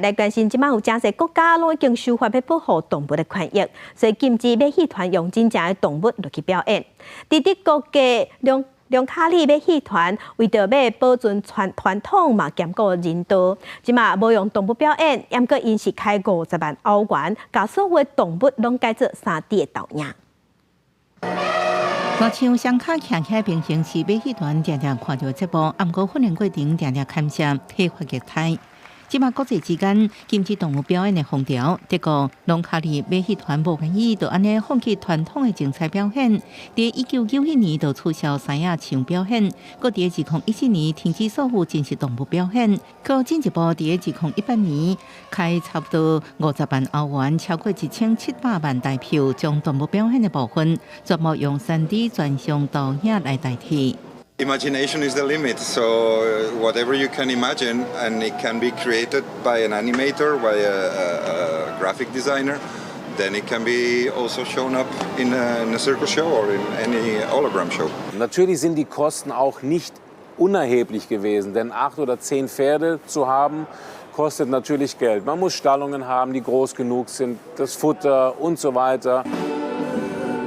來關心，這擺有誠濟國家攏已經修法欲保護動物的權益，所以禁止馬戲團用真正的動物落去表演。佇德國的龍卡里馬戲團為著欲保存傳統嘛，兼顧人道，這擺無用動物表演，毋過𪜶是開50萬歐元，共所有的動物攏改做3D 的投影。親像雙跤徛起來平行是馬戲團定定看著節目，毋過訓練過程定定牽涉體罰虐待。這擺國際之間禁止動物表演的風潮，德國龍卡里馬戲團無願意就按呢放棄傳統的精彩表演。佇1991年就取消獅仔象表演，閣佇2014年停止所有真實動物表演。閣進一步佇2018年開差不多50萬歐元，超過1700萬台票，將動物表演的部分全部用3D 全像投影來代替。 Imagination is the limit, so whatever you can imagine, and it can be created by an animator, by a graphic designer, then it can be also shown up in a circus show or in any hologram show. Natürlich sind die Kosten auch nicht unerheblich gewesen, denn 8 oder 10 Pferde zu haben, kostet natürlich Geld. Man muss Stallungen haben, die groß genug sind, das Futter und so weiter.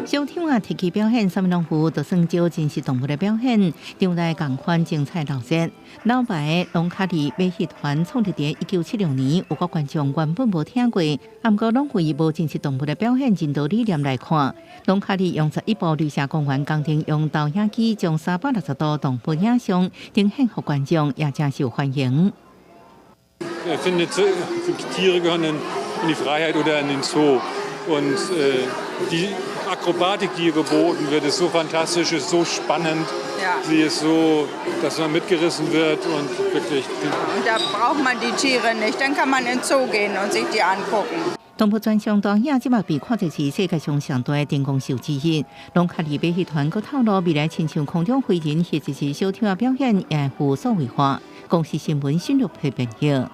小丑仔提起表演，啥物攏有，就算少真實動物的表演，場內仝款精彩鬧熱。老牌龍卡里馬戲團創立佇1976年，有個觀眾原本無聽過，毋過攏為無真實動物的表演人道理念來看。龍卡里用11部綠色公園工程，用投影機將360度動物影像呈現予觀眾，也誠受歡迎。 Ich finde, Tiere gehören in die Freiheit oder in den Zoo. Und die Akrobatik, die hier geboten wird, ist so fantastisch, ist so spannend. Sie ist so, dass man mitgerissen wird und wirklich. Und da braucht man die Tiere nicht, dann kann man in den Zoo gehen und sich die angucken. 動物全像投影這擺被看作是世界上上大的燈光秀之一。龍卡里馬戲團閣透露，未來親像空中飛人或者是小丑仔表演，也會數位化。公視新聞新錄配編譯。